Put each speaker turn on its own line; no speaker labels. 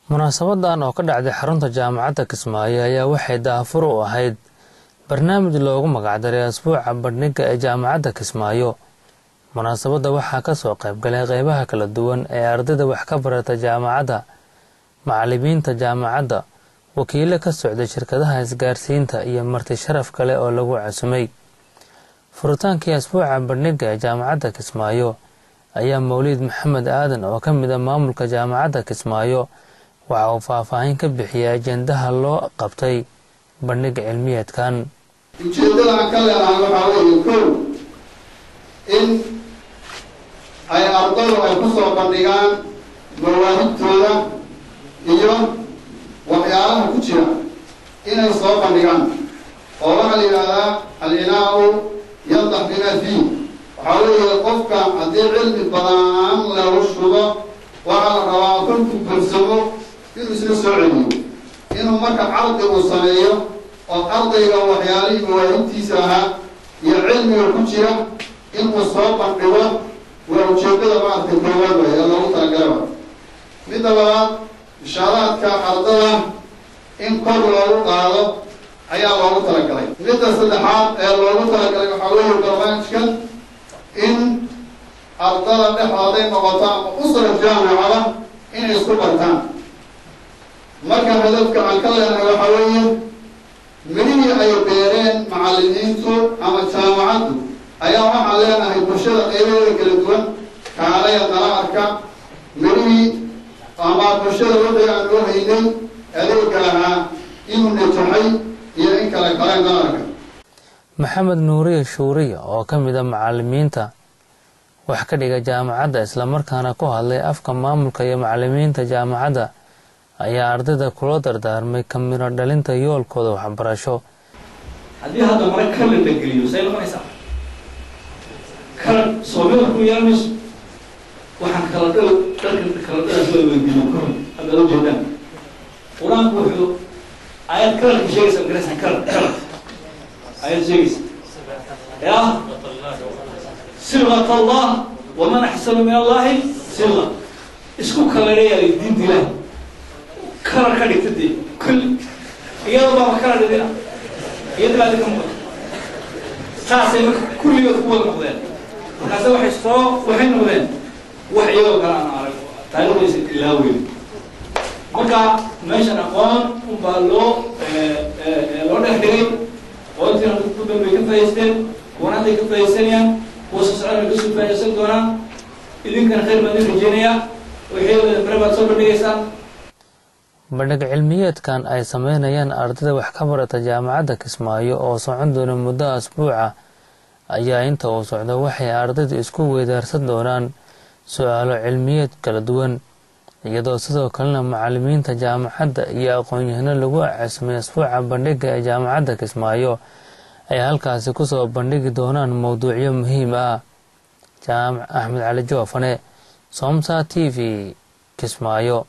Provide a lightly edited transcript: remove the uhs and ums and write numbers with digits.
Munaasabadan oo ka dhacday xarunta Jaamacadda Kismaayo ayaa waxay daahfur u ahayd barnaamij loogu magacdaray Asbuuca Bandhigga ee Jaamacadda Kismaayo. Munaasabadda waxaa kasoo qaybgalay qeybaha kala duwan ee ardayda wax ka barata jaamacadda, macalimiinta jaamacadda, wakiilo ka socday shirkadaha isgaarsiinta iyo marti sharaf kale oo lagu casumay. Furitaankii Asbuuca Bandhigga ee Jaamacadda Kismaayo ayaa Mawliid Maxamed Aadan oo ka mid ah maamulka Jaamacadda Kismaayo waxa uu faahfaahin ka bixiyay ajendaha loo qabtay bandhig cilmiyeedkan.
Ujeeddada aan ka leenahay waxaa weeye, kow, in ay ardadu ay ku soo bandhigaan mawaahibtooda iyo waxyaalaha ku jira inay soo bandhigaan, oo waxaa la yidhahdaa "الإناء ينضح بما فيه". Waxaa weeye qofka haddii cilmi badan lagu shubo, waxaa la rabaa kolkuu bursamo inuu isla soo celiyo, inuu marka cardi uu sameeyo oo ardayga waxyaalihii mawaahibtiisa ahaa iyo cilmiga ku jira inuu soo bandhigo. Waa ujeedada maaragtay koowaad waay ee loogu talagalaba. Midda labaad, mushaaraadka ardada in kor loogu qaado ayaa loogu talagalay. Midda saddexaad ee loogu talagalay waxaa weeye barnaamijkan in ardada dhexdooday noqoto ama usra jaamicada inay isku bartaan. Marka hadafka aan ka leenahay waxaa weeye midhihii ay beereen macallimiintu ama jaamacaddu ayaa waxaan leenahay bulshada qeybaheeda kala duwan, kaalaya nala arka midhihii ama bulshada wixii aan loo haynay adeega lahaa inuu najaxay iyo in kale kale nala arka.
Maxamed Nuuriye Shuuriye oo ka mid ah macalimiinta wax ka dhiga jaamacadda, islamarkaana ku hadlay afka maamulka iyo macalimiinta jaamacadda, ayaa ardayda kula dardaarmay ka miro dhalinta yoolkooda waxbarasho.
Haddii hadda mara kalar la geliyo, say noqonaysaa? Kalar soomida ku yeelan mayso. Waxaan kala dhal dharka kala dhalaas wada weydiino kahor haddaad ujeedaan Qur-aanku wuxuu aayad kalarka sheegaysa, ma garaysaa? Kalar aayad sheegaysa ya صبغة الله ومن أحسن من الله صبغة. Isku kalareeyaa diinta Ilaah kalar ka dhigta dee kul iyadoo baaba kalar dhigina, iyada baa ka muuqata. Saasay marka kulligood ku wada noqdeen. Markaase waxay soo waxay noqdeen wax iyagoo kale aan arag taariikhdiisa ilaaweyn. Marka meeshan aqoon unbaa loo dhex dhigay. Aqoontiina ku dambay ka faa'idaysteen, kuwana hadday ka faa'iidaysanayaan, kuwa soo socdan way kasoo faa'iidaysan doonaan. Idinkana khayr baan idin rajeynayaa, wixii bare baad soo bandhigaysaa.
Bandhig cilmiyeedkan ay sameynayaan ardayda wax ka barata Jaamacadda Kismaayo oo socon doona muddo asbuuca ayaa inta uu socdo waxay ardaydu isku weydaarsan doonaan su-aalo cilmiyeed kala duwan, iyadoo sidoo kalena macalimiinta jaamacadda iyo aqoon-yahano lagu casumay Asbuuca Bandhigga ee Jaamacadda Kismaayo ay halkaasi kusoo bandhigi doonaan mowduucyo muhiim ah. Jaamac Axmed Cali Joofane, Somsa TV, Kismaayo.